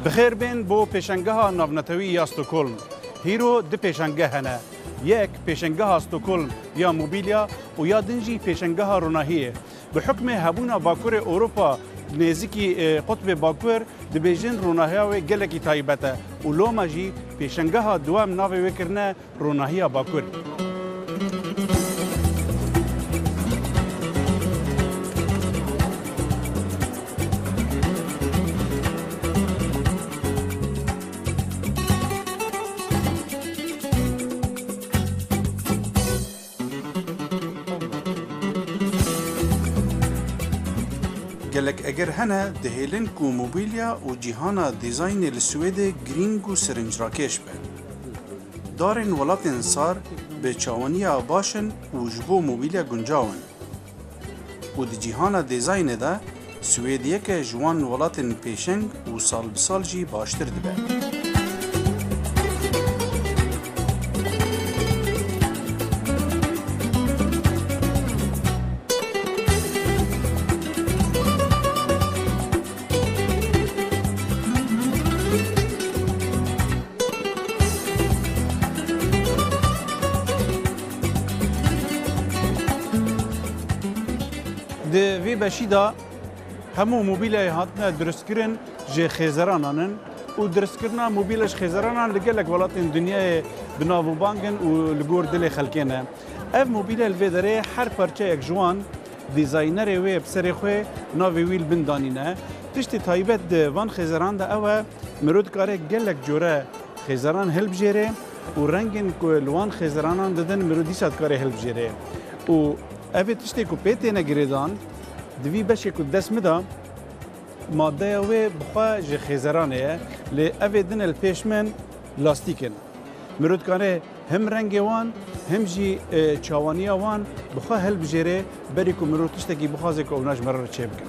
Bi xêr bên bo pêşangeha navnetewî ya Stockholm. Hîro du pêşangeh hene. Yek pêşangeha Stockholm ya mobîlya û ya din jî pêşangeha ronahiyê. Bi hukmê hebûna Bakurê Ewropa nêzîkî Qutbê Bakur dibêjin ronahiya wê gelekî taybet e û loma jî pêşangeha duwem navê wê kirine Ronahiya Bakur. Gelek eger hene dihêlin ku mobîlya û cîhana dîzaynê li Swêdê girîng û serincrakêş be. Darên welatên sar bi çawaniya baş in û ji bo mobîlya guncaw in. Û di cîhana dîzaynê de Swêd yeke ji wan welatên pêşeng û sal bi sal jî baştir dibe. Di vî beşî de hemû mobîlyayê hatine dirustkirin ji xêzeranan in û dirustkirina mobîlya ji xêzeranan li gelek welatên dinyayê bi nav û bang in û li gor dilê xelkê ne. Ev mobîlya li vê derê her parçeyek ji wan dîzaynerê wê bi serê xwe navê wî li bin danîne. Tiştê taybet di van xêzeran de ew e mirov dikare gelek core xêzeran hilbijêre û rengên ku li wan xêzeranan didin mirov dîsa dikare hilbijêre. Û ev ê tiştê ku pê têne girêdan di vî beşê ku dest min de madeya wê bi xwe ji xêzeranê ye lê ev ê din li pêş min lastîk in. Mirov dikare him rengê wan him jî çawaniya wan bi xwe hilbijêre berî ku mirov tiştekî bixwaze ku ewna ji me re çêbikin.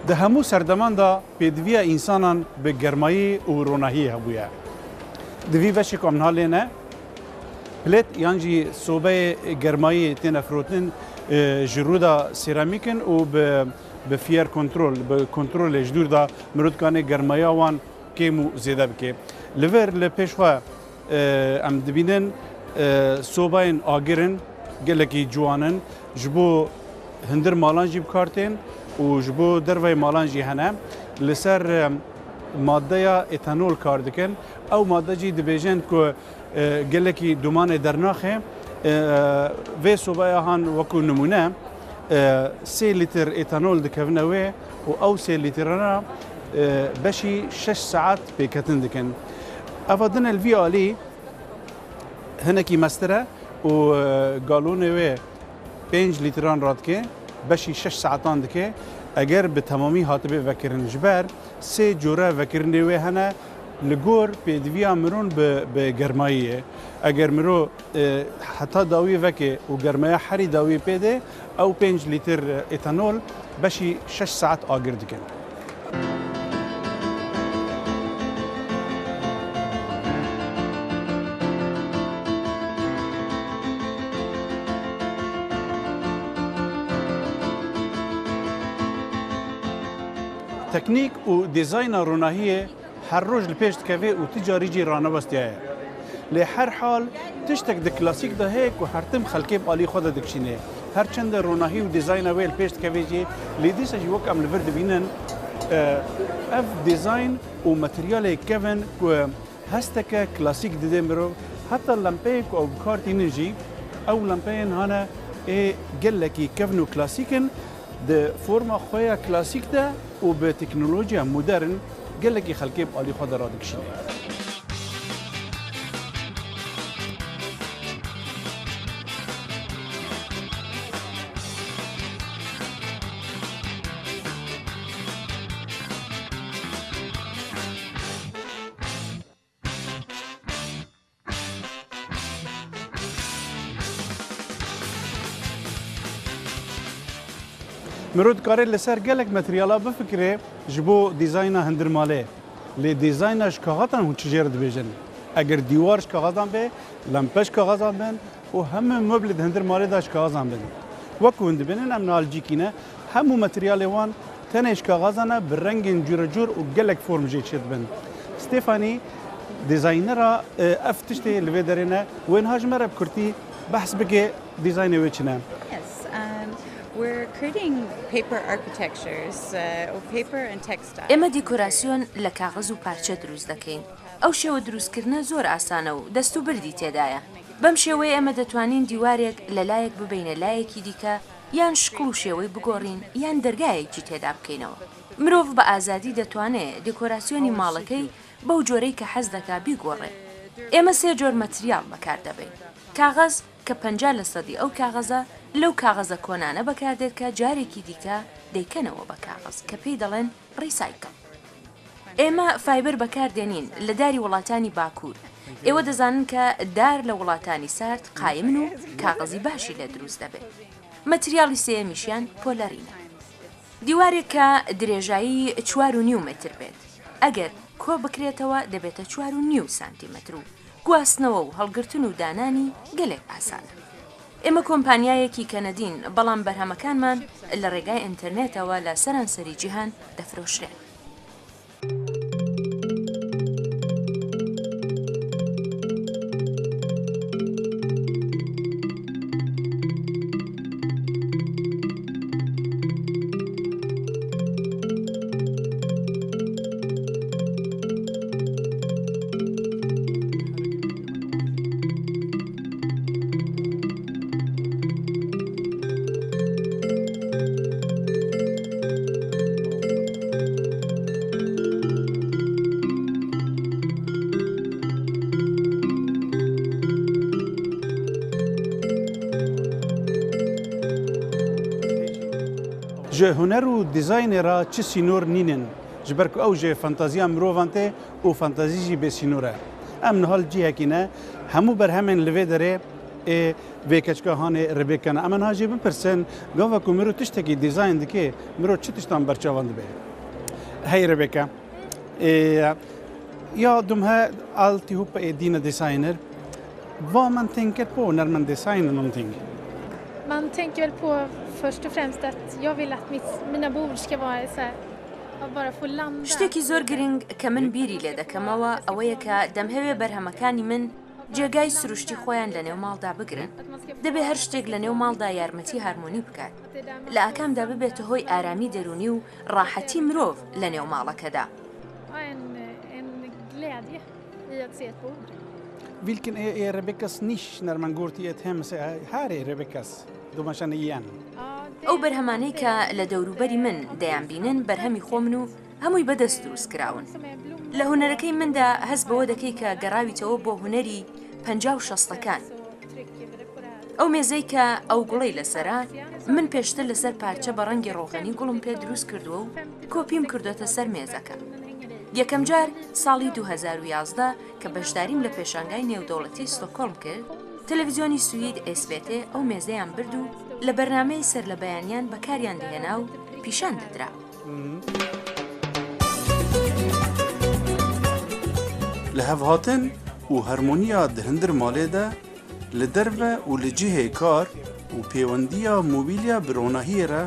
Di hemû serdeman de pêdiviya însanan bi germayî û ronahiyê hebûye. Di vî beşê ku em niha lê ne, plêt yan jî sobeyê germayî têne firotin ji rû de seramîk in û bi bi fiyer kontrol, bi kontrolê ji dûr de mirov dikane germayiya wan kêm û zêde bike. Li vir li pêş xwe em dibînin sobayên agir in, gelekî ciwan in. Ji bo hundir malan jî bi kar tên û ji bo derveyê malan jî hene. Li ser madeya etanol kar dikin. Ew made jî dibêjin ku gelekî dumanê dernaxe. Vê sobaya han wekû nimûne sê lîtir etanol dikevine wê û ew sê lîtirana beşî şeş saet pêketin dikin. Eva din li vî alî hinekî mestir e û galonê wê pênc lîtiran radike, beşî şeş saetan dike eger bi temamî hatibe vekirin. Ji ber sê core vekirinê wê hene li gor pêdiviya miron bi germayî ye. Eger miro heta dawiyê veke û germaya herî dawiyê pê dê, ew pênc lîtir etanol beşî şeş saet agir dikin. Teknîk û dîzayna ronahiyê her roj li pêş dikeve û ti carî jî ranewestiyaye. Lê her hal tiştek di klasîk de heye ku her tim xelkê bi alî xwe de dikişîne. Her çende ronahî û dîzayna wê li pêş dikeve jî lê dîsa jî wek em li vir dibînin ev dîzayn û materyalê kevin ku hesteke klasîk dide mirov. Heta lempeyên ku ew bi kar tînin jî ew lempeyên hane ê gelekî kevn û klasîk in, di forma xwe ya klasîk de û bi teknolojiya modern gelekî xelkê bi alî xwe de radikişîne. Mirov dikare li ser gelek materyala bifikire ji bo dîzayna hindirmalê. Lê dîzayna ji kaxatan hûn çi jê re dibêjin? Eger dîwar ji kaxazan be, lempe ji kaxazan bin û hemû moblê di hindir malê de ji kaxazan bin. Wek ku hûn dibînin em niha li cîkî ne, hemû materyalê wan tenê ji kaxazan e bi rengên cûrecûr û gelek form jê çêdibin. Stephanie dîzaynera ev tiştê li vê derê ne wê niha ji me re bi kurtî behs bike dîzaynê wê çi ne. ئێمە دیکۆراسیۆن لە کاغەز و پارچە دروست دەکەین. ئەو شێوە دروستکردنە زۆر ئاسانە و دەستوبردی تێدایە. بەم شێوەیە ئێمە دەتوانین دیوارێک لە لایەک ببەینە لایەکی دیکە یان شکڵ و شێوەی بگۆڕین یان دەرگایەکی تێدا بکەینەوە. مرۆڤ بە ئازادی دەتوانێ دیکۆراسیۆنی ماڵەکەی بەو جۆرەی کە حەز دەکا بیگۆڕێ. ئێمە سێ جۆر مەتریاڵ بەکار دەبەین. کاغەز کە 50 لە سەدی ئەو کاغەزە لەو کاغەزە کۆنانە بەکاردێت کە جارێکی دیکە دەیکەنەوە بە کاغەز کە پێی دەڵێن ڕیسایکڵ. ئێمە فایبەر بەکار دێنین لە داری وڵاتانی باکوور. ئێوە دەزانن کە دار لە وڵاتانی سارد قایمن و کاغەزی باشی لێ دروست دەبێ. مەتریاڵی سێیەمیشیان پۆلەرینە. دیوارێک کە درێژایی چوار و نیو مەتر بێت، ئەگەر کۆ بکرێتەوە دەبێتە چوار و نیو سانتیمەتر و گواستنەوە و هەڵگرتن و دانانی گەلێک ئاسانە. ئێمە کۆمپانیایەکی کەنەدین، بەڵام بەرهەمەکانمان لە ڕێگای ئینتەرنێتەوە لە سەرانسەری جیهان دەفرۆشرێن. Ji huner û dîzaynê re çi sînor nînin. Ji ber ku ew ji fantaziya mirovan tê û fantazî jî bêsînor e. Em niha li cihekî ne, hemû berhemên li vê derê ê vê keçika hanê Rebecca ne. Em ê niha jê bipirsin, gava ku mirov tiştekî dîzayn dike, mirov çi tiştan berçavan dibe? Hey Rebecca, ja de här alltihopa är dina designer. Vad man tänker på när man designar någonting? Man tänker väl på först och främst att jag vill att mitt, mina bord ska vara så här شتێکی زۆر گرنگ کە من بیری لێ دەکەمەوە ئەوەیە کە دەمهەوێ بەرهەمەکانی من جێگای سروشتی خۆیان لە نێو ماڵدا بگرن. دەبێ هەر شتێک لە نێو ماڵدا یارمەتی هارمۆنی بکات. لە ئاکامدا ببێتە هۆی ئارامی دەروونی و ڕاحەتی مرۆڤ لە نێو ماڵەکەدا. Vilken är, är Rebeckas nisch när man går till ett hem och säger här är Rebeckas, då man känner igen? ئەو بەرهەمانەی کە لە دەوروبەری من دەیانبینن بەرهەمی خۆمن و هەمووی بە دەست دروست کراون. لە هونەرەکەی مندا هەست بەوە دەکەی کە گەڕاویتەوە بۆ هونەری پەنجا و شەستەکان. ئەو مێزەی کە ئەو گوڵەی لەسەرە، من پێشتر لەسەر پارچە بە ڕەنگی ڕۆغەنی گوڵم پێ دروست کردووە و کۆپیم کردۆتە سەر مێزەکە. یەکەمجار ساڵی 2011 کە بەشداریم لە پێشانگای نێودەوڵەتی ستۆکۆڵم کرد، تەلەڤیزیۆنی سوید SVT ئەو مێزەیان برد و لە بەرنامەی سەرلەبەیانیان بەکاریان دەهێنا و پیشان دەدرا. Lihevhatin û harmoniya di hundir malê de, li derve û li cihê kar û pêwendiya mobîlya bi ronahiyê re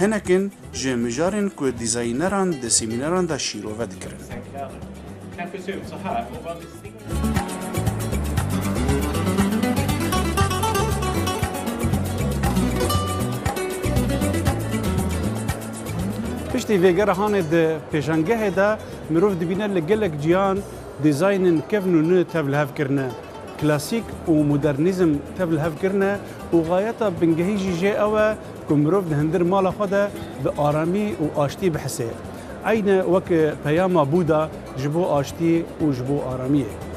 hinek in ji mijarên ku dîzayneran di semîneran de şîrove dikirin. Piştî vê gerahanê di pêşangehê de mirov dibîne li gelek cihan dîzaynên kevn û nû tev li hev kirine. Klasîk û modernîzm tev li hev kirine û xayeta bingehî jî jê ew e ku mirov di hundir mala xwe de bi aramî û aştî bihise. Eyne wek peyama Bûda ji bo aştî û ji bo aramiyê.